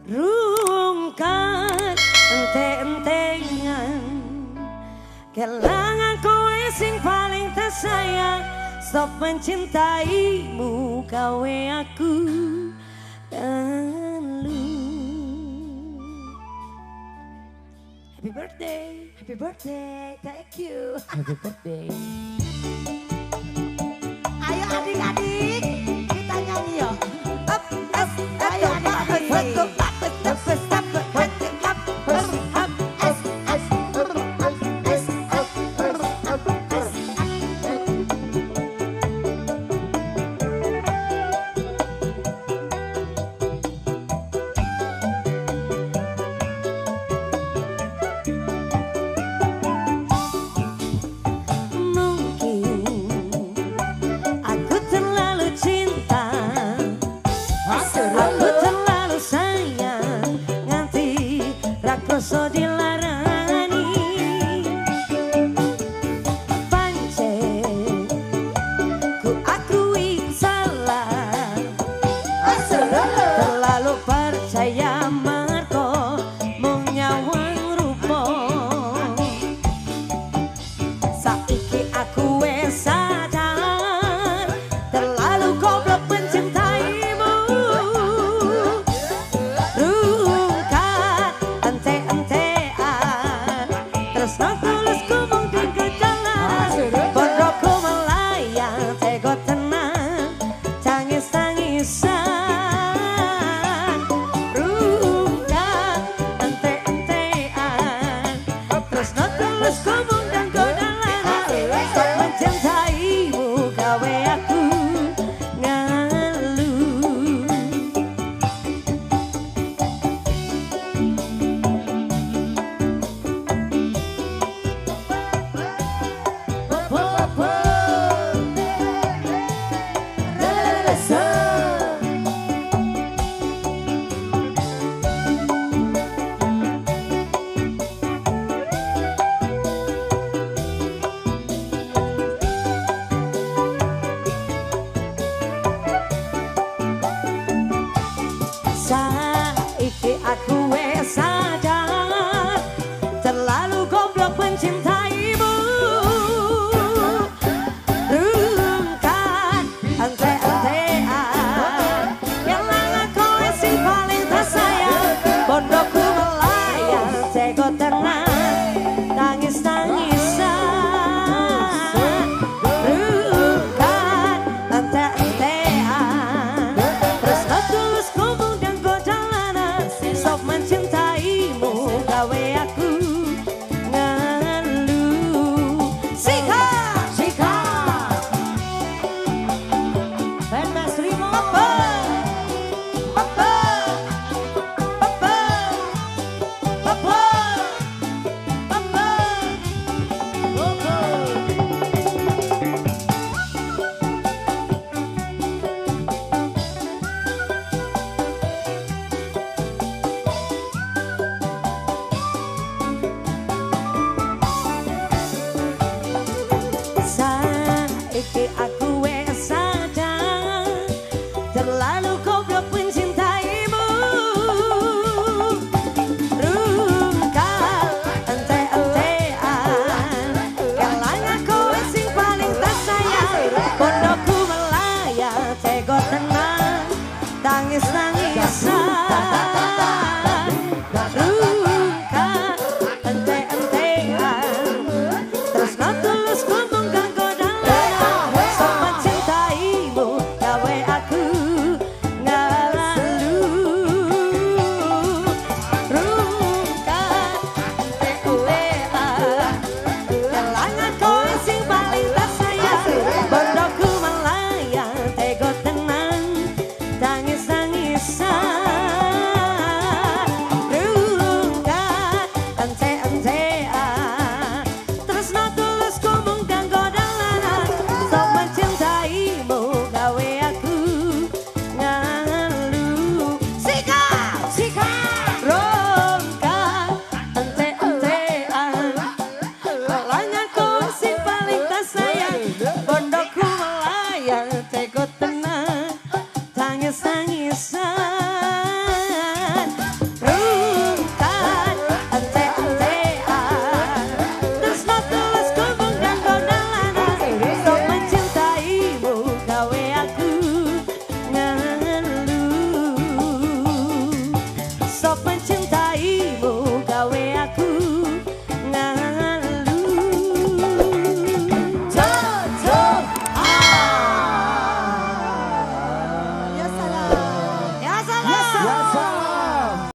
Rungkat ente-entengan, kelangan kowe sing paling tersayang. Stop mencintaimu gawe aku lalu. Happy birthday. Happy birthday, thank you. Happy birthday. Ayo adik-adik, kita nyanyi yo. Up, up, ayo adik-adik. So dilarani pancen ku akui salah, terlalu percaya marko mung nyawang rupa. Saiki aku wis sadar terlalu goblok mencintaimu. Rungkat ente-entean, tresno tulusku mung digejalan, pondoku melayang tego tenang, tangis-tangisan. Rungkat ente-entean, tresno tulusku mung digejalan, stop mencintaimu gawe aku ngalu. Saiki aku wis sadar terlalu goblok mencintaimu. Rungkat ente-entean, kelangan kowe sing paling tersayang, pondoku melayang tego tenang, tangis-tangisan. Rungkat ente-entean, tresno tulusku mung danggo jalanan, stop mencintaimu gawe aku ngalu. Sika, Sika. Ben Mas Rimo. Apa? Apa? Apa? Apa? Apa? Apa? Saiki aku wis sadar terlalu goblok mencintaimu. Rungkat ente-entean, kelangan kowe sing paling tersayang, pondoku melayang tego tenang, tangis-tangisan.